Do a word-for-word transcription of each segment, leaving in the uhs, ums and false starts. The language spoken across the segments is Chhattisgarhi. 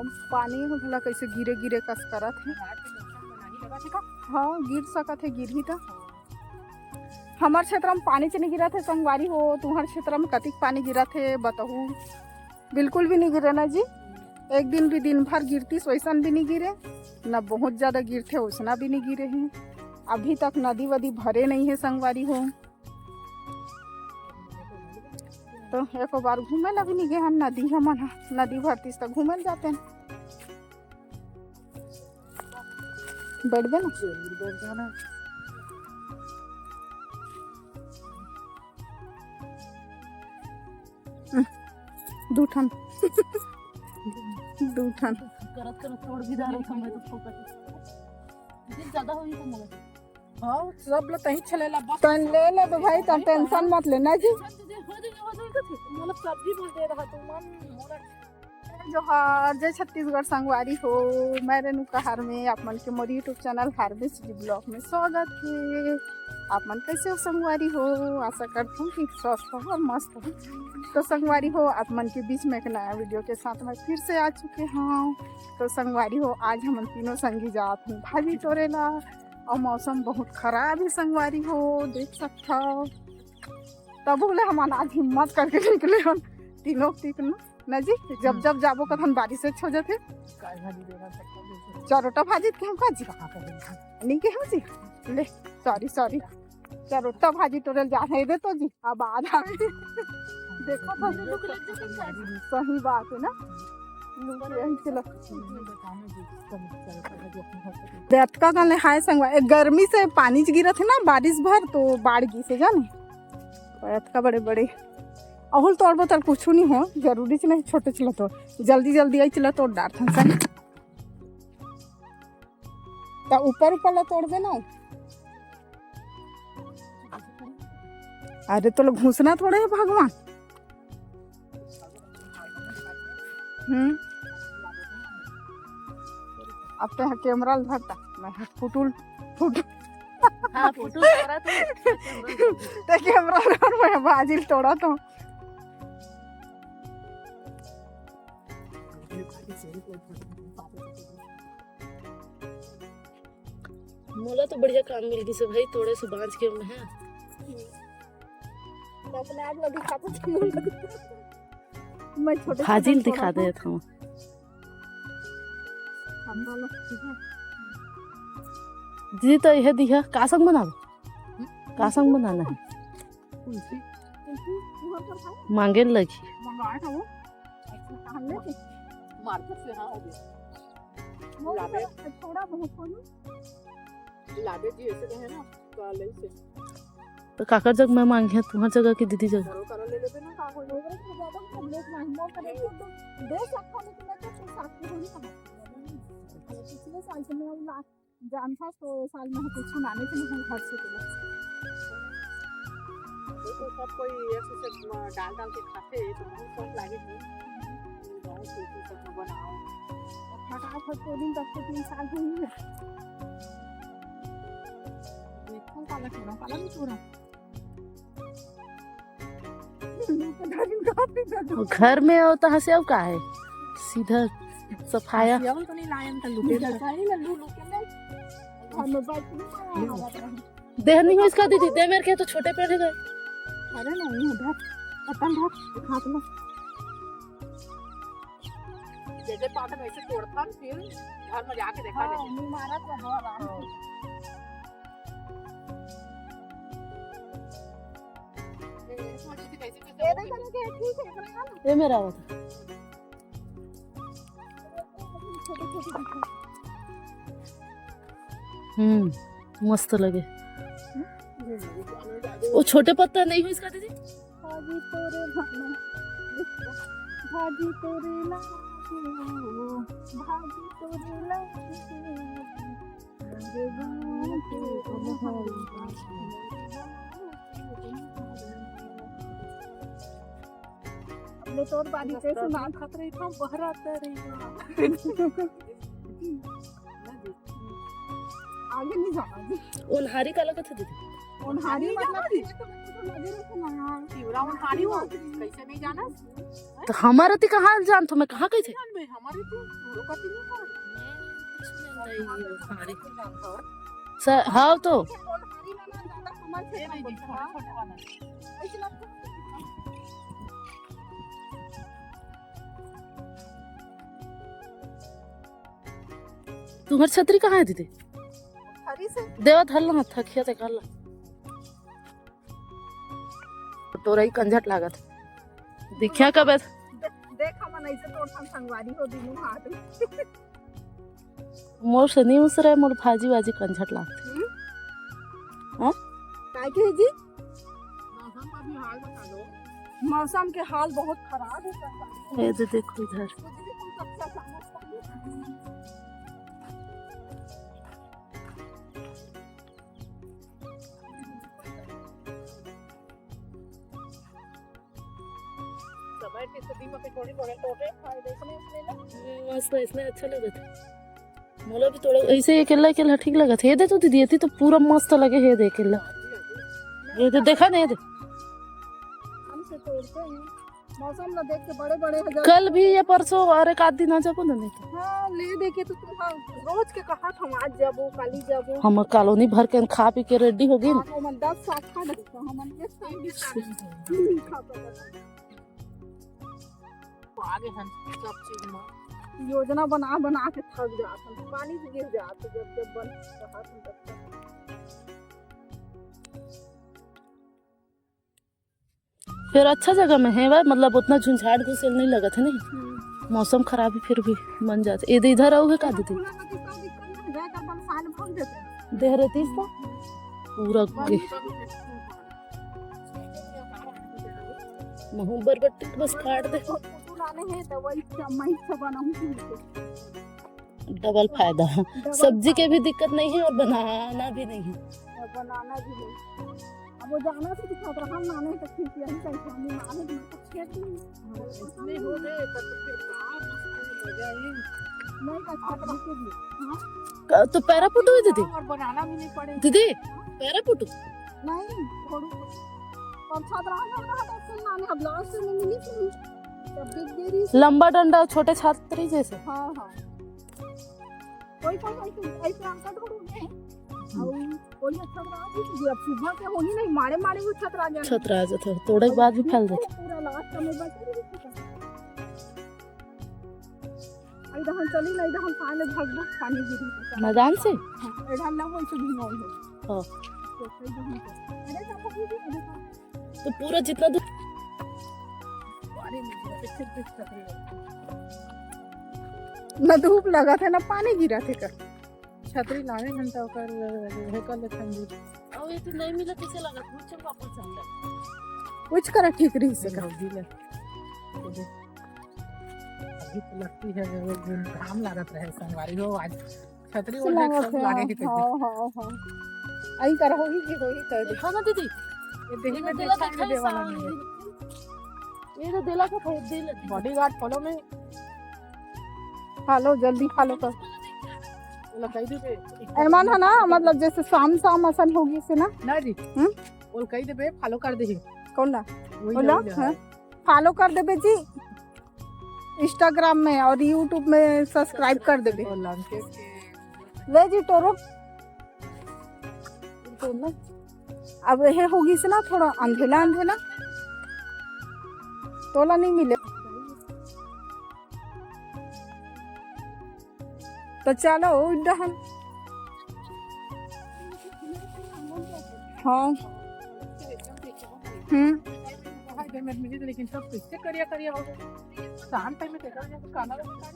पानी ह घला कइसे गिरे गिरे कस करत हे। हाँ, गिर सकत हे, गिरही त। हमर क्षेत्र में पानी च नहीं गिरत हे संगवारी हो। तुम्हर क्षेत्र में कतिक पानी गिरत हे, बताहू। बिल्कुल भी नहीं गिरे ना जी। एक दिन भी दिन भर गिरतिस, वैसन भी नहीं गिरे, ना बहुत ज्यादा गिरथे, वैसना भी नहीं गिरे हे। अभी तक नदी वदी भरे नहीं हे संगवारी हो। तो एको बार घूमे ला भी नहीं गे हन नदी, हमन ह नदी भरतिस त घूमे ल जाते हैं। बैठ दे ना। जरूर बैठ जाना। दू ठन। दू ठन। करत करत तोड़ भी डारे समय तो फोकट। ज्यादा होई तो मगर। हाँ, सब ला तहीं छले ला बस। तन ले ले तो भाई, तन tension मत लेना जी। हो जाई, हो जाई, हो जाई। मतलब सब्जी बोल दे रहा तू मन मोरा। जोहार, जय छत्तीसगढ़ संगवारी हो। मैं रेणुका हार्मे, आप मन के मोर YouTube channel हार्मे सीजी vlog में स्वागत हे। आप मन कैसे हो संगवारी हो? आशा करथूं कि स्वस्थ हो, मस्त हो। तो संगवारी हो, आप मन के बीच में एक नया video के साथ मैं फिर से आ चुके हूँ। तो संगवारी हो, आज हमन तीनों संगी जात हन भाजी टोरे ला, और मौसम बहुत खराब हे संगवारी हो, देख सकथव। तब ले हमन आज हिम्मत करके निकले हन तीनों तीनों ना जी। जब जब जाबो कथन बारिश हो जाथे। चारोटा भाजी के हम का जी? नहीं के हम जी? ले, sorry, sorry। चारोटा भाजी टोरे ल जा रहे दे तो जी। अब आ जावे। देखो तो लुक लग जाता है। सही बात है ना, लुक यही से लग। अतका कन ले हाय संगवा, ए, गर्मी से पानी च गिरत हे ना, बारिश भर तो बाढ़ गिस हे जाने। अतका बड़े बड़े अहू ल तोड़बो त कुछु नहीं हो, जरूरी च नहीं छोटे च ल तोड़, जल्दी जल्दी आई च ल तोड़ डारथन सही। त ऊपर ऊपर ला तोड़ देना। अरे तो घुसना थोड़े हे भगवान। हम्म। अब ते camera ल धरता, मैं ह फुटुल, फुट। हाँ, फुटुल तोड़ा तो। ते camera ल धर, मैं भाजी ल तोड़ा तो। मोला तो बढ़िया काम मिल गिस हे भाई, तोड़े से बांच के मैं ह। अपने आप ला दिखाता था, मोला दिखा। मैं छोटे भाजी ल छोटे दिखा थोड़ा देत हूँ। हम दोनों, ठीक है। दीदी तो यह दिखा, का संग बनाबो? का संग बनाना हे? कुल्फी। कुल्फी, वो तो खाए। मांगे लगी। मंगाए था वो। अच्छा, कहाँ ले थे? Market से, हाँ, हो गया। वो लाबे। थोड़ा बहुत खोलू। लाबे जी ऐसे कहे ना, तो ले से। तो काकर जग मैं मांगे, तुम्हार जगह की दीदी जगह? करो, करो, ले लेते ना, का हो गया? ओकरे से ज्यादा हम लोग नहीं, वो करे तो दो, दो सप्ताह में तो मैं तो साथ में थोड़ी कमा। पिछले साल से मैं ला-, जानथस तो साल में कुछ लाने के नहीं घर से तो। वो तो सब कोई एक से म-, डाल डाल के खाते हैं, तो बहुत शौक लागे थी। बहुत कुछ सब बनाओ। फटाफट तो दिन तक तो तीन साल हो ही गया। देखो, काला चूरा, काला भी चूरा। वो घर में हो तो हंसे, अब का है, सीधा सफाया। हंसिया तो नहीं लायन, तो लुके लुके। लुके नहीं। हम बात नहीं। देह नहीं हो इसका दीदी, देह मेरे के तो छोटे पेड़ है। अरे नहीं, धर, अपन धर, हाथ में। जैसे पाता वैसे तोड़ता न, फिर घर में जाके देखा हाँ, जाए। मुंह मारा तो हाँ, आराम से। ये देखो ना कि ठीक है, इतना है ना? ये मेरा होता। छोटे छोटे दिखा। हम्म, मस्त लगे। वो छोटे पत्ता नहीं हो इसका दीदी? भाजी तोरे भाजी, भाजी तोरे ला, भाजी तोरे ला। अपने तोर बारी से सुना खतरे का बहरा तरे। आगे नहीं जाना जी। ओन्हारी काला कथे दीदी? ओन्हारी मतलब ये तो मैं तो लगे रखूँ ना यार। तिवरा ओन्हारी हो, कैसे नहीं जाना? तो हमारे ती कहाँ जानथो, मैं कहाँ कैसे? जान बे, हमारे ती, हमरो कति नहीं पड़े। स-, हाँ तो। ओन्हारी में ना ज्यादा समझ से ये नहीं, नहीं, छोटे, छोटे वाला। ऐसे ना तुम्हार छतरी कहाँ है दीदी? हरी से। देवा धर ला, थकिया ते कर ला। तोरई कंझट लागत। दिखिया कबे? दे-, देख हमन ऐसे तोर संग संगवारी हो दिनु हाथ। मोर से नहीं उसरे, मोर भाजी वाजी कंझट लागत। हम्म? हाँ? काय के जी? मौसम का भी हाल बता दो। मौसम के हाल बहुत खराब है सरकार। ये तो देखो इधर। कुछ भी तुम सबसे अचानक से समय के स्थिति में थोड़ी थोड़े टोटे खाए देखने इसलिए ना। हम्म, मस्त, इसमें अच्छा लगत है। मोला भी थोड़ा ऐसे अकेला अकेला ठीक लगत है। ये दे तो दीदी, ये तो पूरा मस्त लगे है, दे अकेला। ये दे, देखा नहीं दे। हम से तोड़ते हैं। मौसम ला देख के बड़े बड़े हजार कल भी ये परसों और एक आध दिन आ जाबो ना, नहीं तो। हाँ, ले दे के तो तू, हाँ, रोज के कहा हम आज जाबो, काली जाबो। हम कॉलोनी भर के खा पी के रेडी हो गई। हाँ, हमन दस साग खा लेते, तो हमन एक टाइम भी खा लेते। हम्म, खा सकते हैं। तो आगे हम सब चीज में योजना बना बना के थक जात हन, पानी भी गिर जात है, जब जब बन रहा था तब तक। फिर अच्छा जगह में है भाई, मतलब उतना झुंझाड़ घुसेल नहीं लगत है, नहीं। हम्म। मौसम खराब है फिर भी मन जात है। ये इधर आओगे का दीदी? पूरा नदी का दिक्कत नहीं, जाए कर बल साल भर देते हैं। देह रहती तो पूरा के। महू बरबट्टी बस काट दे। फोटो लाने हैं तो वही सब मैं सब बनाऊं फिर से। डबल फायदा है। डबल सब्जी के फायदा। भी दिक्कत नहीं है और बनाना भी नहीं है। और बनाना भी नहीं। अब वो जाना से दिखा रहा हम नाने तो ठीक यही सही हम नाने में तो खेत नहीं। इसमें हो गए तो फिर काम मजा ही। नहीं का छात्र के भी। हाँ। क-, तो पैरा पुटू है दीदी? और बनाना भी नहीं पड़े। दीदी, पैरा पुटू? नहीं, थोड़ी। और छात्र आ रहा था तो सुन नाने अब लास्ट में मिली थी। तब देख दे रही थी। लंबा डंडा छोटे छात्री जैसे। हाँ, हाँ। कोई कोई ऐसे, ऐसे अंकल को ढूंढे हैं। और कोई अच्छा रहा भी नहीं, अब सुबह के होनी नहीं, मारे मारे वो छतरा गया। छतरा जाता है, तोड़े के बाद भी फैल जाता है। पूरा लास्ट में बच गई थी। अरे हम चली नहीं, हम पानी भागबो, पानी गिरी तो। मैदान से? हाँ, इधर ना वो इसे भी नहीं हो। हाँ। तो सही ढंग से। अरे सब भी, अरे सब तो पूरा जितना दूर पानी नहीं गिरा, फिर से छतरी लगा। ना धूप लगा था, ना पानी गिरा थे का। छतरी लाने घंटा ओकर हे कर ले ठंडी। अब ये तो नहीं मिला, कैसे लगा? पूछ वापस आ जा। कुछ करा ठीक रही से का। भौजी ले। अभी तो लगती है, वो घाम लागत रहे संगवारी हो आज। छतरी ओढ़े लागत सब है, लागे के हाँ, हाँ, हाँ। आई कर होही कि होही कर दे। देखा ना दीदी, ये देही ये में दिला देखा देखा है देवा सा-, लगी है। ये तो दिला को फेंक दे लगी। बॉडीगार्ड फॉलो में। फॉलो, जल्दी फॉलो कर। बोला कह दे बे। एमन है ना, मतलब जैसे शाम शाम असन होगी से ना। ना जी। हम्म? बोल कह दे बे, फॉलो कर दे। कौन ना? वही बोला? ले, वही ले, हाँ। हाँ। फॉलो कर देबे जी। Instagram में और YouTube में सब्सक्राइब कर देबे। और लंकेश के ले जी टोरो। अब ये होगी से ना थोड़ा अंधेला अंधेला, तोला नहीं मिले। तो चलो उड्डा हम। हाँ। हम्म। लेकिन सब किससे करिया करिया हो गया। शाम टाइम में देखा जाए तो काला लगता है।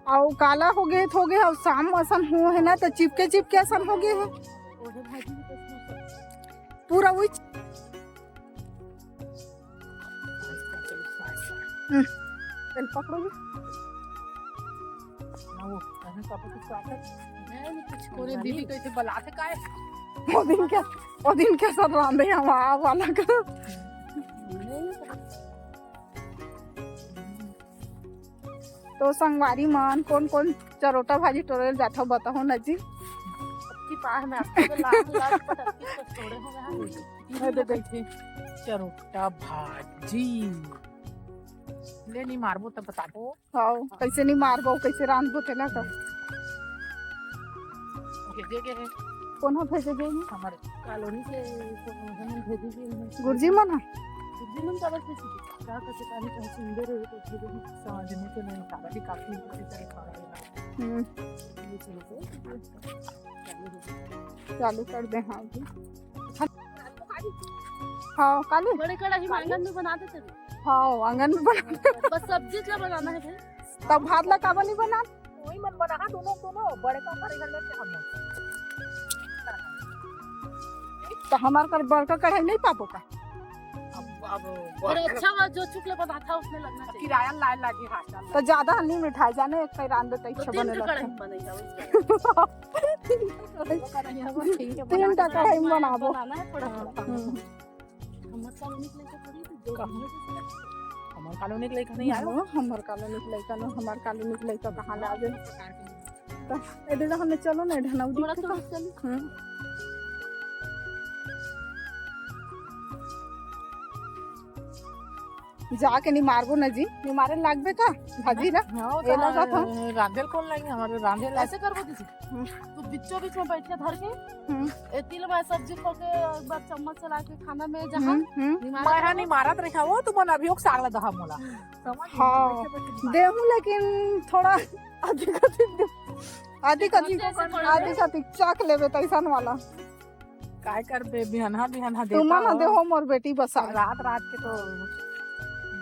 अउ काला हो गए, हो गए, अउ शाम असन हो है ना, तो चिपके चिपके असन हो गए है। पूरा वही। हम्म। चल पकड़ो। पूरे दीदी कैसे बलाते काय? वो दिन क्या, वो दिन क्या सब रांधे हम आ वाला का। तो संगवारी मन कोन कोन चरोटा भाजी टोरे ल जाथव बताहो न जी। पार में आपको तो लाल लाल पटक के छोड़े हो गए हैं। ये दे देखिए, चरोटा भाजी। ले नहीं मारबो तब बताबो। हाँ, कैसे नहीं मारबो, कैसे रांधबो तेला तो। भेजे गए हैं। कौन हो भेजे गए हैं? हमारे कॉलोनी से हम भेजे गए हैं। गुरुजी मन है? गुरुजी मन का बस ऐसे क्या कैसे पानी कहाँ सुंदर है तो भेजे हैं। समझ में तो नहीं आ रहा, भी काफी इसी तरह खा रहे हैं। हम्म। ये चलो, चालू कर दे, हाँ जी। हाँ, काली। बड़े कढ़ाई में आंगन में बना देते हैं। हाँ, आंगन में बना दे। बस सब्जी क्या बनाना है भाई? तब भात ला काबर नहीं बना? वही मन बना, हाँ, दोनों, दोनों बड़े का कढ़ाई में क्या हम। तो हमार कर बड़का कढ़ाई नहीं पाबो का? अब, अब अरे अच्छा हुआ जो चुकले पदार्थ था उसमें लगना चाहिए। किराया लाए लागी हाथ डाल। तो ज्यादा नहीं मिठाई जाने, एक कई रांध देते तो इच्छा तीन बने का लगता। कढ़ाई में बनेगा उसका। तीन का कढ़ाई में बनाबो। बनाना है थोड़ा थोड़ा। हम्म। हमर कॉलोनी के लइका थोड़ी थी, जो कहाँ? हमर कॉलोनी के लइका नहीं आयो। हाँ, हमर कॉलोनी के लइका ना, हमर कॉलोनी के लइका कहाँ ले आवे? तो ए दे हमने चलो ना, ढनौदी थोड़ा के थोड़ा पास। चल। हम्म। जाके नहीं मारबो ना जी, नहीं मारे लागबे का भाजी ला? हाँ, ए तो लगा था। रांधेल कौन लाएंगे हमारे रांधेल? ऐसे करबो दीदी। हम्म। तू बीचों बीच में बैठ के धर के, हम्म। ए तिल में सब्जी खो के एक बार चम्मच से लाके खाना में जहाँ हम्म, हम्म। निमारा मैं यहाँ रहो। नहीं मारत रही वो, तुमन अभी ओक साग ला दहा मोला। समझ हाँ, बैठे बैठे निमारा। देहूँ लेकिन थोड़ा अधिक अधिक दे, अधिक अधिक, जैसे पड़ा अधिक है। अधिक चाक लेबे तैसन वाला। काय करबे, बिहनहा, बिहनहा देता तुमन हो। देहो मोर बेटी बसा। रात, रात के तो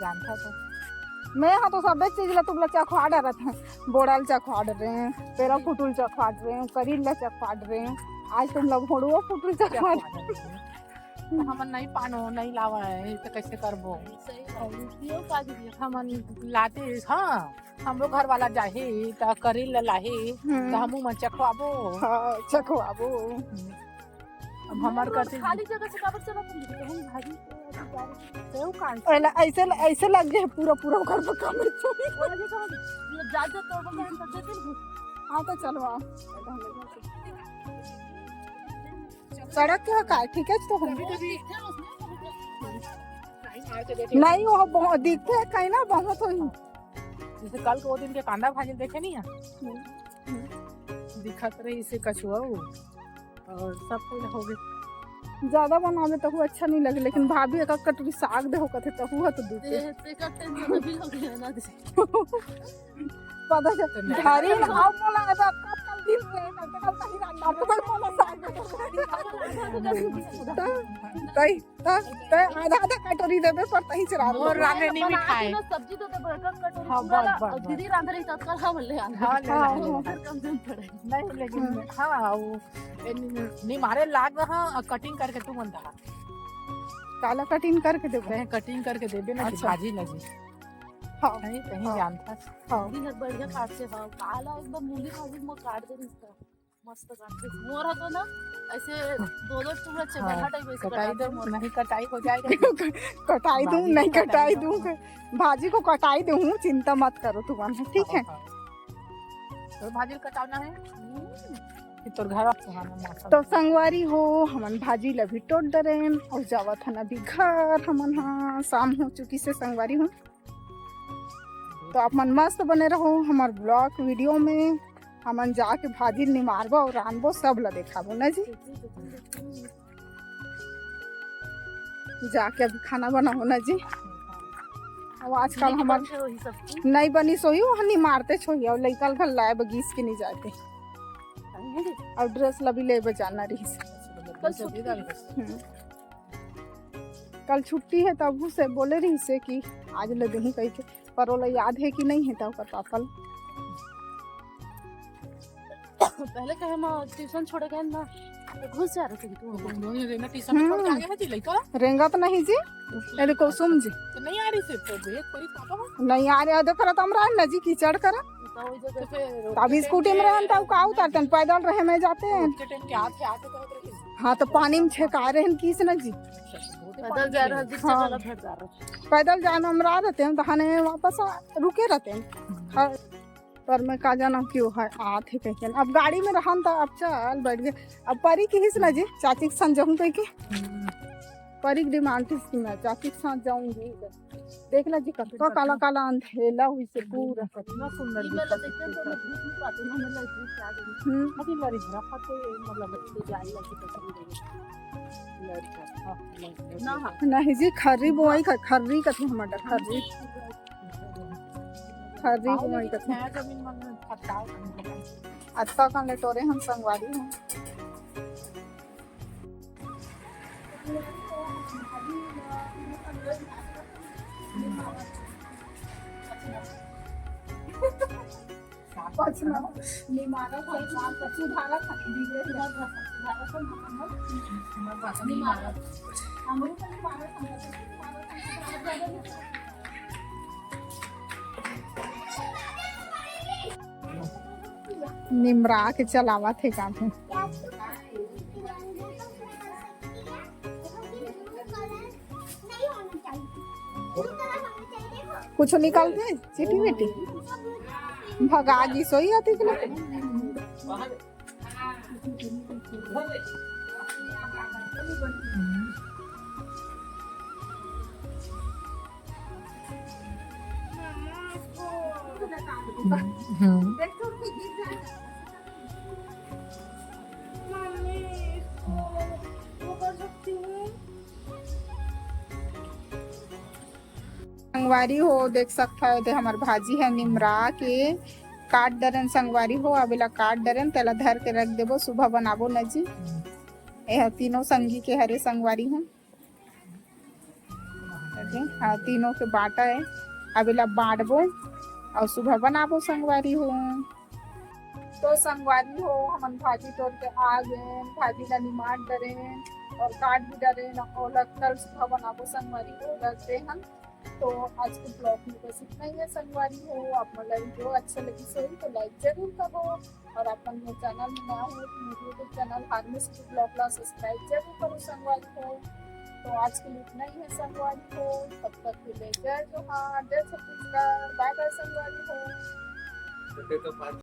जानता तो। मैं हाँ तो सबे चीज ला तुमला चखवा डरत है। बोड़ल चखवा डरे हैं, पेरा फुटुल चखवा डरे हैं, करील ला चखवा डरे हैं। आज तुमला भोड़ुआ फुटुल चखवा डरे हैं। तो हमन नहीं पानो, नहीं लावा है, तो कैसे करबो? सही बात है। हमन लाते, हाँ, हमरो घर वाला जाही, त करील ला लाही, हम्म। त हमू मन चखवाबो। हाँ, चखवाबो। हम्म। अब हमार हम लोग कथी? खाली जगह से काबर चलत हन? तो हम भाजी के अथी डाल के सेव काट। ऐला-, ऐसे, ऐसे लग गए पूरा, पूरा ओकर पर काबर चोरी। वो लगे तो हम जा, जा तो हम तो देते नहीं। हाँ, तो चलो आओ। सड़क के का, ठीक है, तो हम कभी, कभी नहीं, वो बहुत दिखते हैं कहीं ना, बहुत होई। जैसे कल के वो दिन के कांदा भाजी देखे नहीं है? हम्म। दिखत रही इसे कछुआ वो। और सब कुछ हो गए। ज्यादा बनावे तहु अच्छा नहीं लगे, लेकिन भाभी एक कटोरी साग दे हो कथे तहु है तो दू के। ते, ते का टेंशन अभी लग गया ना दे। पता चल, तो नहीं। घरी में हम बोला है तो कब कल दिन से, कल, कल कहीं रात, रात को बोला साग दे। तो, तई, तो, तो आधा आधा कटोरी देबे पर तही चला मोर दो। रांधे नहीं बना मिठाई। के ना सब्जी तो दे बड़का कटोरी हाँ, पूरा बस, ला, बस, और बस। दीदी रांध रही तत्काल हम ले आना। हाँ, ले हाँ, आना। हाँ। फिर कम जन पड़े। नहीं, लेकिन हम्म। हाँ, वो, ए, नि-, नि-, निमारे लाग रहा, और कटिंग करके तू मन दहा। काला कटिंग करके देबे? कहीं कटिंग करके देबे ना, अच्छा। भाजी लगी। हाँ। कहीं, कहीं हाँ। जानता। हाँ। दीदी हर बढ़िया काट से, हाँ, काला एकदम मूली भाजी में काट दे इसका। मस्त काट दे। मोर तो ना, ऐसे दो दो टुकड़ा हाँ, चबेला टाइप ऐसे कटाई कटा दे दो, मोर। नहीं कटाई हो जाएगा। कटाई दूँ, भाजी नहीं कटाई कटाई दूँ। दूँ। भाजी को कटाई दूँ, चिंता मत करो तुमन, ठीक है? हाँ, हाँ। तो भाजी कटाना है। हम्म। कि तोर घर सुहाना मौसम। तो संगवारी हो, हमन भाजी ल भी टोट डरेन और जावत हन अभी घर। हमन हा शाम हो चुकी से संगवारी हो, तो आप मन मस्त बने रहो हमार ब्लॉग वीडियो में। हमन जाके भाजी ल निमारबो और रांधबो, सब ल देखाबो ना जी। जाके अभी खाना बनाओ ना जी। अब आजकल नहीं हमार बनते वही सब चीज। नहीं बनी सोही, वहाँ निमारते छोही और लइका ल घर लाए बगीस के नहीं जाते। नहीं। और ड्रेस ल भी लेबे जाना रही। कल छुट्टी। हम्म। कल छुट्टी है, तब से बोले रही से कि आज ले देही कही के, पर ओला याद है कि नहीं है, तब ओकर पापा ल। पहले कहे हम ट्यूशन छोड़े गए ना, तो घुस जा रहे थे तू। दोनों रेंगा ट्यूशन छोड़ के आ गए हैं जी, लइका। रेंगा तो नहीं जी, अरे कुसुम जी। तो नहीं आ रही से, तो देख परी पापा हो। नहीं आ रहे, देखो रतम रहा ना जी, कीचड़ करा। तो वही जगह तो फिर तब स्कूटी में रहन, तब का उतरते हैं, पैदल रहे में जाते हैं। के टाइम के आते, आते तो होते रहे। हाँ, तो पानी में छेका रहे हैं किस ना जी। पैदल जा रहा, गिट्टी हाँ। वाला घर जा रहा। पैदल जाना हम रहा रहते हैं, तो हने वापस आ, रुके रहते हैं। हाँ। पर मैं का जाना कि वो है आत है कहिके। अब गाड़ी में रहन त अब चल बैठ गए। अब परी किहिस ना जी, चाची के संग जाऊँ कहिके। परी के डिमांड थी कि मैं चाची के साथ जाऊंगी। देख ना जी, कतका काला काला अंधेला हुई से पूरा। इतना सुंदर दिखत हे। हम्म। अभी लड़ी भरा खाते मतलब बच्चे जाए लगे तो लड़ी भरा। नहीं जी, खर्री बोआई का, खर्री कथे हमर डहर, खर्री। खर्री बोआई कथे। नया जमीन में खटाओ। अतका कन ले टोरे हम संगवारी हन। निमरा के चलावत हे काम हे। कुछ निकालते हैं, चीटी मीटी। भगा जी सोई आती कि नहीं? हम्म। संगवारी हो, देख सकत हव, ते हमर भाजी ह निमरा के काट डरेन। संगवारी हो, अब एला काट डरेन, तेला धर के रख देबो, सुबह बनाबो न जी। एह तीनों संगी के हरे संगवारी हो। हाँ, तीनों के बांटा है। अब एला बांटबो अउ सुबह बनाबो संगवारी हो। तो संगवारी हो, हमन भाजी तोड़ के आ गेन, भाजी ला निमार डरेन अउ काट भी डरेन, ओला कल सुबह बनाबो संगवारी हो। रख दे हन। तो आज के ब्लॉग में बस इतना ही है संगवारी हो। आप मन ला वीडियो अच्छा लगिस होही तो लाइक जरूर करो, अउ आप मन मोर चैनल में नया हो तो मोर YouTube channel hormone city blog ला सब्सक्राइब जरूर करो संगवारी हो। तो आज के लिए इतना ही है संगवारी हो, तब तक के लिए जय जोहार, जय छत्तीसगढ़, बाय बाय संगवारी हो। तो फिर तो बात